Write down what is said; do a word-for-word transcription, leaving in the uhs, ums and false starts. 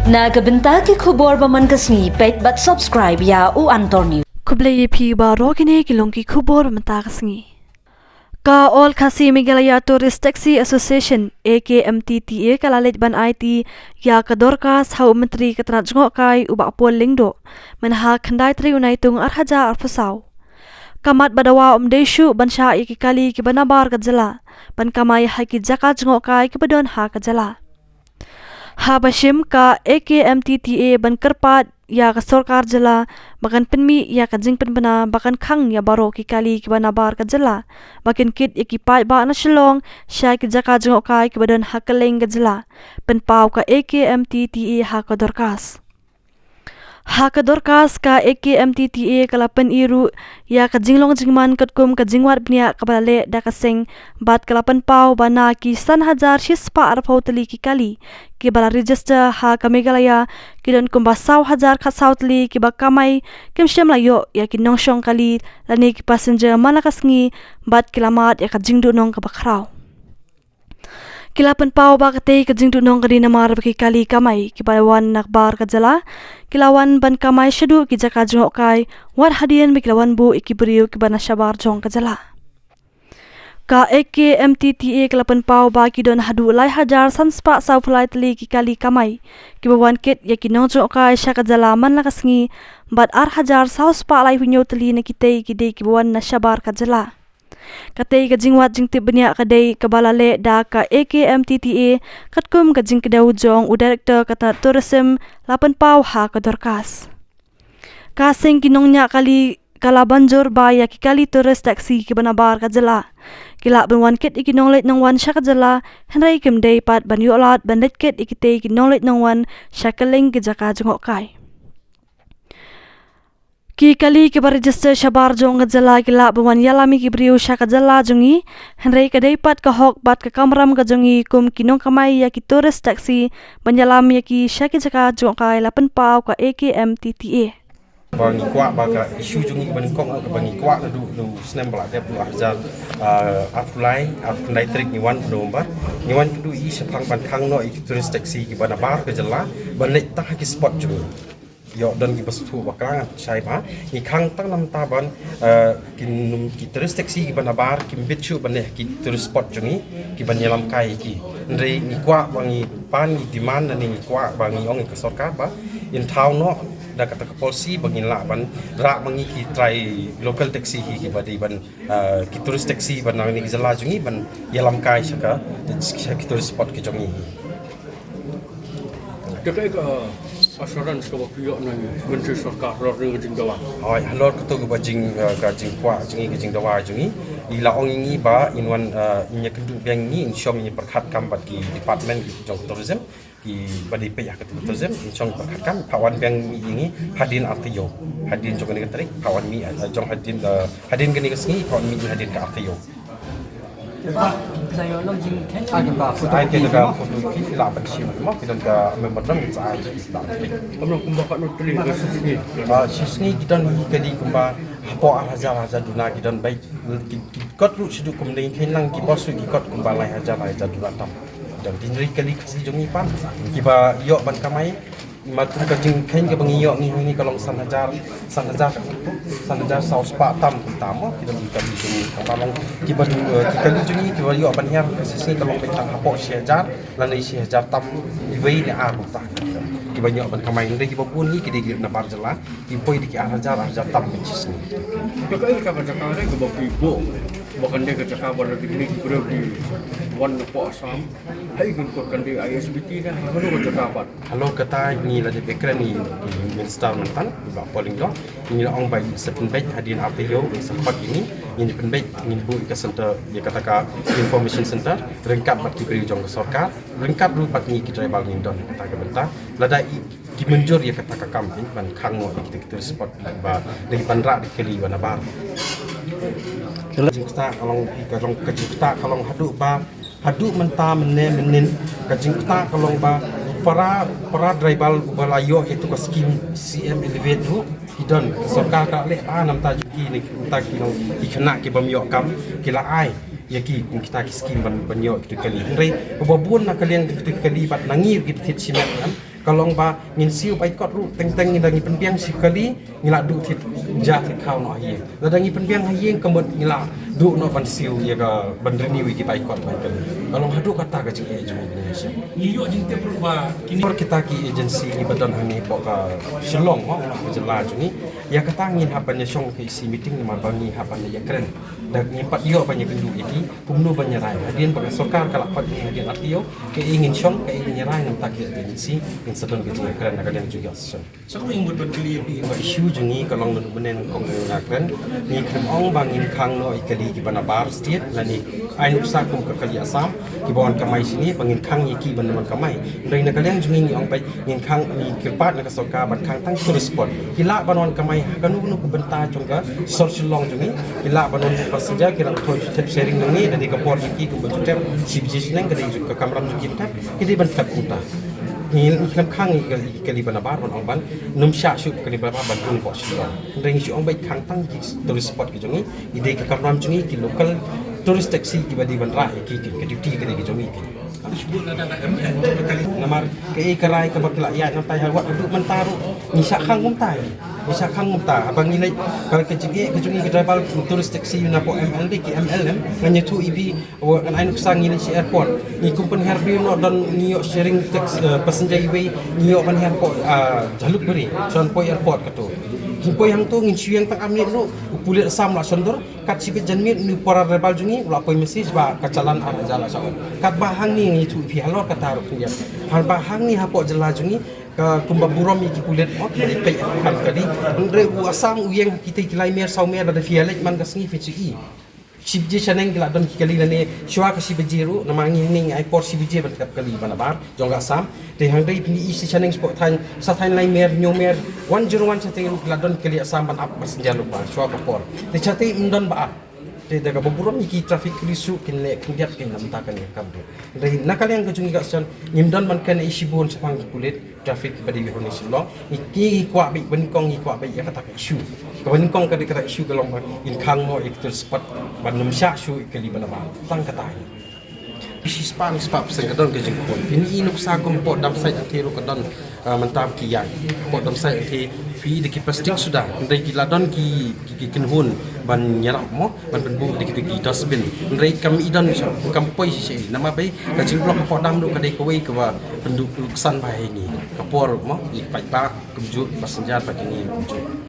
Na ka bynta ki khubor ba man ka sngi, peit bad subscribe ïa u Antor News. Khublei ïa phi baroh, kine ki long ki khubor ba mynta ka sngi. Ka All Khasi Meghalaya Tourist Taxi Association, A K M T T A, ka la leit ban aiti ïa ka dorkhas ha u Myntri ka tnat jngohkai, u Bah Paul Lyngdoh, mynha khyndai tarik u Naitung ar hajar arphew saw. Ka mat ba dawa ym dei shuh ban shah ïa ki kali kiba nabar ka jylla ban kamai ha ki jaka jngohkai kiba don ha ka jylla. Haba shim, ka A K M T T A ban kyrpad ïa ka sorkar jylla ba kan pynmih ïa ka jingpynbna ba kan khang ïa baroh ki kali kiba nabar ka jylla ba kin kit ïa ki paidbah na Shillong sha ki jaka jngohkai kiba don ha kylleng ka jylla, pynpaw ka A K M T T A ha ka dorkhas. Ha ka dorkhas, ka A K M T T A ka la pyni ruh ïa ka jinglong jingman katkum ka jingwad bniah kaba la leh da ka seng, bad ka la pynpaw ba na ki san hajar shispah arphew tylli ki kali kiba la register ha ka Meghalaya, ki don kumba saw hajar khatsaw tylli kiba kamai kim shym la ïoh ïa ki nongshong kali lane ki passenger man la ka sngi, bad ki la mad ïa ka jingduhnong kaba khraw. Ki la pynpaw ba katei ka jingduhnong ka dei namar ba ki kali kamai kiba wan nabar ka jylla ki la wan ban kamai shaduh ki jaka jngohkai, wat hadien ba ki la wan buh ïa ki briew kiba na shabar jong ka jylla. Ka A K M T T A ka la pynpaw ba ki don haduh lai hajar san spah saw phew lai tylli ki kali kamai kiba wan kit ïa ki nongjngohkai sha ka jylla man la ka sngi, bad ar hajar saw spah laiphew hynñiew tylli na kitei ki dei kiba wan na shabar ka jylla. Katei ka jingwad jingtip bniah ka dei kaba la leh da ka A K M T T A katkum ka jingkdew jong u Director ka tnat Tourism, la pynpaw ha ka dorkhas. Ka seng ki nongñiah kali ka la ban jur ba ïa ki kali tourist taxi kiba nabar ka jylla ki lah ban wan kit ïa ki nongleit nongwan sha ka jylla, hynrei kim dei pat ban ïoh lad ban leit kit ïa kitei ki nongleit nongwan sha kylleng ki jaka jngohkai. Ki kali kiba register shabar jong ka jylla ki lah ban wan ïalam ïa ki briew sha ka jylla jong ngi, hynrei ka dei pat ka hok bad ka kamram ka jong ngi kum ki nongkamai ïa ki tourist taxi ban ïalam ïa ki sha ki jaka jngohkai, la pynpaw ka A K M T T A. Ba ngi kwah ba ka issue jong ngi ba nyngkong, ba ngi kwah naduh u snem ba la dep, naduh ar hajar, ah, arphew lai, arphew lai tarik ngi wan November, ngi wan kynduh ïa shaphang ban khang noh ïa ki tourist taxi kiba nabar ka jylla ban leit tang ha ki spot jong ngi. Ïoh don kiba sngewthuh ba khlaiñ shai ba ngi khang tang namar ba, eh, ki num, ki tourist taxi kiba nabar kim bit shuh ban leit ha ki tourist spot jong ngi kiban ïalam kai ïa ki. Hynrei ngi kwah ba ngi pan, ngi demand, ne ngi kwah ba ngi ong ïa ka sorkar ba in thaw noh da kata ka policy ba ngin lah ban rah ma ngi ki trai local taxi hi kiba dei ban, eh, ki tourist taxi ba na ngi ka jylla jong ngi ban ïalam kai sha ka, sha ki tourist spot ki jong ngi. Te kaei ka assurance kaba phi ïoh na i Myntri Sorkar halor kane ka jingdawa? Hooid, halor kato kaba jing, eh, ka jingkwah jong ngi, ka jingdawa jong ngi, i la ong ïa ngi ba in wan, eh, in ïa kynduh biang ïa ngi, in shong ïa pyrkhat kam bad ki department ki jong tourism, kiba dei peit ha kato tourism, in shong pyrkhat kam, phah wan biang ïa ngi hadien ar taïew. Hadien jong kane ka tarik, phah wan mih, eh, jong hadien, eh, hadien kane ka sngi, phah wan mih hadien ka ar taïew. Ai ka photo, ai ka photo, phi lah ban shim mo, phi don ka memorandum, sa ai phi lah ban peit. Kumba, kumba katno tylli ka shisngi? Ah, shisngi ki don hi ka dei kumba hapoh ar hajar, hajar duna ki don beit. Ki, ki kot ruh shaduh kumne, ki nang ki bos ruh ki kot kumba lai hajar, lai hajar duna tam. Don, hynrei kali Khasi jong ngi pat kiba ïoh ban kamai, ma kum ka jingkheiñ kaba ngi ïoh ngi hangne ka long san hajar, san hajar, san hajar saw spah tam, tam mo, ki don ki kali jong ngi, kaba long kiba don, eh, ki kali jong ngi kiba ïoh ban hiar ka shisngi ka long beit tang hapoh shi hajar lane shi hajar tam, iwei ne ar kumta. Kiba ïoh ban kamai, hynrei kiba bun ngi ki dei ki nabar jylla, ki poi dei ki ar hajar, ar hajar tam ka shisngi. Te kaei kata ka jaka re kaba phi buh ba kan dei ka jaka ba la dei ki briew ki wan napoh Assam? Haei kin kot, kan dei I S B T ne ha kano ka jaka pat? Halor kata ngi la dep ïakren ïa i Minister mynta, i Bah Paul Lyngdoh. Ngi la ong ba ngin sa pynbeit hadien ar taïew, ngin sa khot ïa ngi, ngin pynbeit, ngin buh ïa ka center, ïa kata ka information center ryngkat bad ki briew jong ka sorkar, ryngkat ruh bad ngi ki tribal ngin don kata ka bynta. Lada i, ki mynjur ïa kata ka kam, ban khang noh ïa kita ki tourist spot ba dei ban rah da ki kali ba nabar. Ka jingktah ka long, ka long, ka jingktah ka long haduh ba, haduh mynta mynne mynnin, ka jingktah ka long ba u para, para tribal uba la ïoh ïa tu ka skim C M Elevate ruh ki don, sorkar ka leh ba namar ta jong ki ne, namar ta ki long ki khynnah ki bym ïoh kam, ki la ai ïa ki kum kita ki skim ban, ban ïoh ïa ki tu ki kali. Hynrei uba bun na ka liang ki tu ki kali bad na ngi ruh ki thied shimet kan, Ka long ba ngin siew bai kot ruh teng teng ngi da ngi pynbiang shi kali ngi la duh thied ja thied khaw noh ha ïing. Lada ngi pynbiang ha ïing ka mut ngi la duh noh ban siew ïa ka ban renew ïa ki bai kot bai kali. Ka long haduh kata ka jingeh jong ngi. Ngi ïoh jingtip ruh ba kine por kita ki agency ngi ba don hangne hapoh ka Shillong mo, ka jylla jong ngi. Ïa kata ngin hap ban ïa shong ka E C meeting namar ba ngi hap ban ïa kren. Da ngi pat ïoh ban ïa kynduh ïa ki kumno ban ïa rai. Hadien ba ka sorkar ka la pat ngi hadien R T O, ka e ngin shong, ka e ngin ïa rai namar ta ki agency ngin sa don ka jingïakren na ka liang jong ki association. Sa ka ring mut ban kylli ïa phi ba issue jong ngi ka long na mynne nyngkong ngi ïakren. Ngi khlem ong ba ngin khang noh ïa kali kiba nabar state lane ai nuksa kum ka kali Assam kiba wan kamai shane ba ngin khang ïa ki ban wan kamai. Hynrei na ka liang jong ngi ngi ong ba ngin khang, ngi kyrpad na ka sorkar ban khang tang tourist spot. Ki lah ban wan kamai ha kano kano ka bynta jong ka sor Shillong jong ngi. Ki lah ban wan passenger, ki lah thoi thep sharing jong ngi, da dei ka por jong ki kumba ju thep shi baje shaneng, ka dei ka kamram jong ki ban thep, ki dei ban thep kumta. Ngi khlem khang ïa ka kali ba nabar ban ong ban nym shah shuh kali ba nabar ban rung hapoh Shillong. Hynrei ngi shu ong ba khang tang ki tourist spot ki jong ngi, ki dei ka kamram jong ngi, ki local tourist taxi kiba dei ban rah ïa ki, ki, ka duty ka dei ki jong ngi ki. Namar kaei ka rai kaba ki la ïaid na tai ha wat haduh mynta ruh ngi shah khang kumta. Ngi shah khang kumta haba ngi leit ka, ka jingeh ka jong ngi ka driver tourist taxi na poh M L D ki M L M ngan ïathuh ïa phi. Ngan ai nuksa ngi leit sha airport. Ngi company Harvey noh don ngi ïoh sharing tax, eh, passenger iwei ngi ïoh ban airport, ah, Jalukbari. Shan poi airport kato. Ngi poi hangto ngin shu ïeng tang ar minit ruh u pulit Assam la shon dur. Kat shibit janmiet une u para rebel jong ngi u la poi message ba ka challan ar hajar la shah on. Katba hangne ngi ïathuh ïa phi halor kata ruh pynïap. Haba hangne hapoh jylla jong ngi ka kumba burom ïa ki pulit mo ki dei peit ha ka kali. Hynrei u Assam u ïeng ha kitei ki lai mer saw mer lada phi ïaleit man ka sngi phin shu i. Shi baje shaneng ki la don ki kali lane shuwa ka shi baje ruh namar ngi hangne ngi ai por shi baje ban thep kali ba nabar jong ka Assam. Te hynrei pynïohi sha shaneng shapoh thaiñ, sa thaiñ lai mer, hynñiew mer, wan jur wan shatei ruh ki la don kali Assam ban ap passenger lypa shuwa ka por. Te shatei ym don ba ap. Te da kaba burom ïa ki traffic police ruh kin leh khyndiat kin namta kane ka kam ruh. Hynrei na ka liang ka jong ngi ka shan ngim don ban kane issue bun shaphang ki pulit traffic ba dei ha Shillong. Ngi, ngi kwah beit ba nyngkong ngi kwah beit ïa kata ka issue. Kaba nyngkong ka dei kata issue ka long ba ngin khang noh ïa ki tourist spot ban nym shah shuh ïa kali ba nabar. Tang kata hi. Shispah shispah percent ka don ka jingkhun. Phin i nuksa kum poh dam site hangtei ruh ka don, ah, mynta ki ïaid. Poh dam site hangtei phi i da ki plastik suda. Hynrei ki la don ki, ki, ki kynhun ban ïarap mo, ban pynbuh da kita ki dustbin. Hynrei kam i don sha, kam poi shisha. Namar ba ka jingblock hapoh dam ruh ka dei kawei kaba pynduh luksan bha ïa ngi. Ka por mo, i paidbah kumjuh, passenger bad kine kumjuh.